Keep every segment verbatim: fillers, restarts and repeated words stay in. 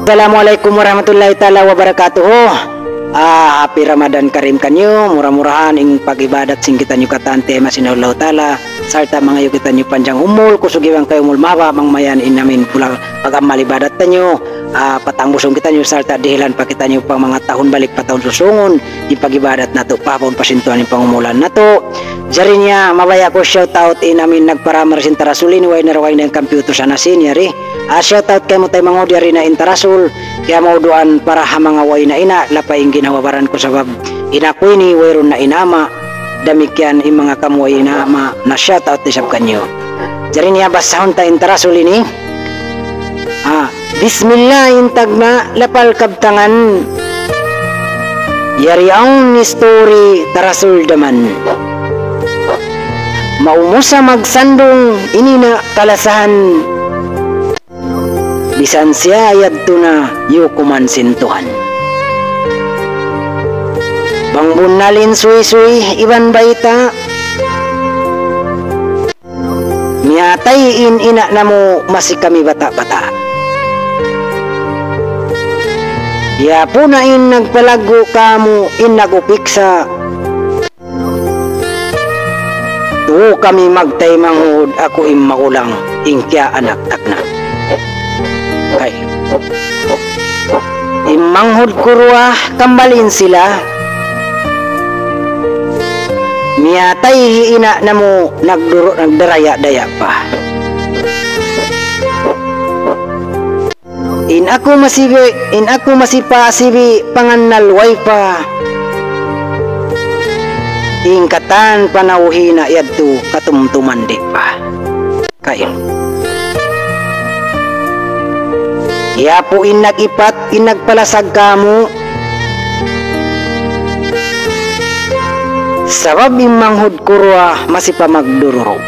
Assalamualaikum warahmatullahi taala wabarakatuh. Ah, happy Ramadan Karim kaniyu. Mura-murahan in pag-ibadat sin kitaniyu katan taymaun sin Allah Ta'ala. Sarta' mangayu' kitaniyu panjang umul, kusug iban kay umul mahaba', bang mayan in amin pulang pag-amal ibadat taniyu. Ah, patangbusun kitaniyu, sarta' dihilan pa kitaniyu pa manga tahun balik pa tahun susungun, in pag-ibadat natu', pahabaun pa sin Tuhan in pangumulan natu'. Jari niya, mabaya' ku shout out in amin nagparamar sin tarasul ini, way na raway na in computer sana sin, yari. Ah, shout out kaymu taymanghud, yari na in tarasul, kaya mauduan para ha manga way na ina', lapay in ginhawa-baran ku sabab in aku ini wayruun na in ama', damikkiyan in manga kamu way na ama', na shout out isab kaniyu. Jari niya basahun ta in tarasul ini. Ah, bismillah in tagna' lapal kabtangan. Yari awn istori tarasul daman. Maumusa magsandung ini na kalasahan. Bisan siya yadtu na yukuman sin Tuhan. Bang bunnal in suysuy iban bayta', miyatay in ina' namu' masi kami bata'-bata'. Hiyapu na in nagpalaggu' kāmu' in nag-upiksa. Tū kami magtaymanghud, aku in magulang, in kiyaanak tagna'. Kay in manghud ku duwa, kambal in sila. Miyatay hi ina' namu', nagduru-, nagdaraya-daya pa. In aku masi bi-, in aku masi pa sibi' pangannal way pa. In katan panawhi na yadtu katumtuman di' pa. Kain. Hiyapu in nag-ipat, in nagpalasag kāmu'. Sabab in manghud ku duwa masi pa magdururu.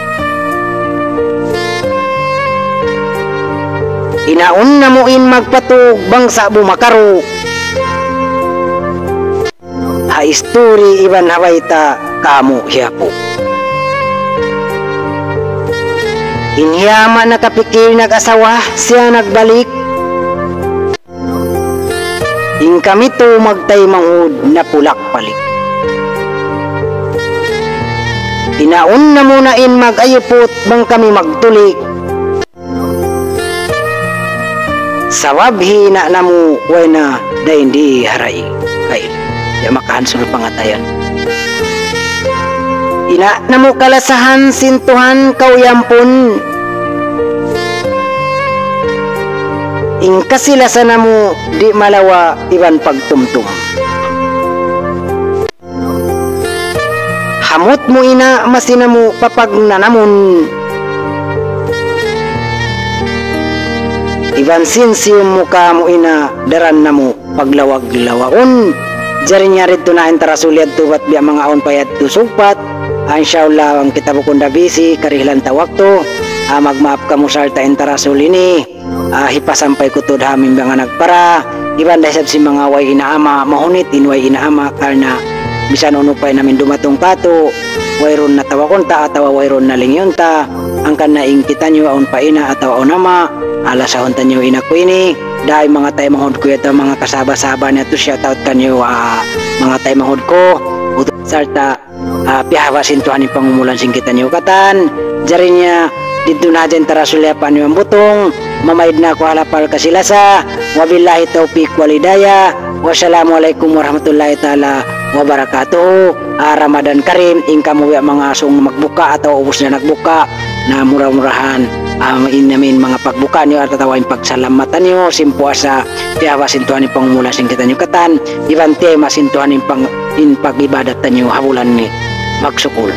Inaun namu' in magpatug bangsa' bumakaru. Ha isturi iban ha bayta' kāmu' hiyapu. In hi ama' nakapikil nag-asawa, siya nagbalik. In kami tū magtaymanghud napulak-palik. Inaun namu' na in mag-ayuput bang kami magtulik. Sabab hi ina' namu' way na dayn di ha rai. Kay, ya makahansul pangatayan. Ina' namu' kalasahan sin Tuhan kaw yampun. In kasi-lasa namu' di' malawa' iban pagtumtum. Hamut mu ina' masi namu' papagnanamun. Iban sin siyum mu kāmu' ina' daran namu' paglawag-lawagun. Jari niya didtu na in tarasul yadtu bat biya' manga awn pa yadtu sugpat. Ah, insya Allah, bang kita bukun da busy, karihilan ta waktu. Ah, magmaap kamu sarta' in tarasul ini. Ah, hipasampay ku tuud ha amin manga nagpara, iban da isab sin manga way ina' ama', mahunit in way ina' ama', karna' misan unu pa in amin dumatung kātu', wayruun na tawagun ta, atawa wayruun na lingiun ta, hangkan na in kitaniyu awn pa ina' atawa awn ama', ah, lasahun taniyu in aku ini, da in manga taymanghud ku yadtu, manga kasaba-saba niya tu, shout out kaniyu, ah, manga taymanghud ku, utu-, sarta' ah, piyahaba' sin Tuhan in pangumulan sin kitaniyu katan. Jari niya, didtu na hadja in tarasul yapan niyu hambuuk, mamaid na aku ha lapal kasi-lasa. Wabillahi tawfiq wal hidayah. Wassalamualaikum warahmatullahi taala wabarakatuh. Ah, Ramadan Karim, in kamu biya' manga sung magbuka atawa ubus na nagbuka. Na mura-murahan, ah, in amin manga pagbuka niyu atawa in pagsalamatan niyu sin puasa, piyahaba' sin Tuhan in pangumulan sin kitaniyu katan, iban tiyayma' sin Tuhan in pang-, in pag-ibadat taniyu ha bulan ini. Magsukul.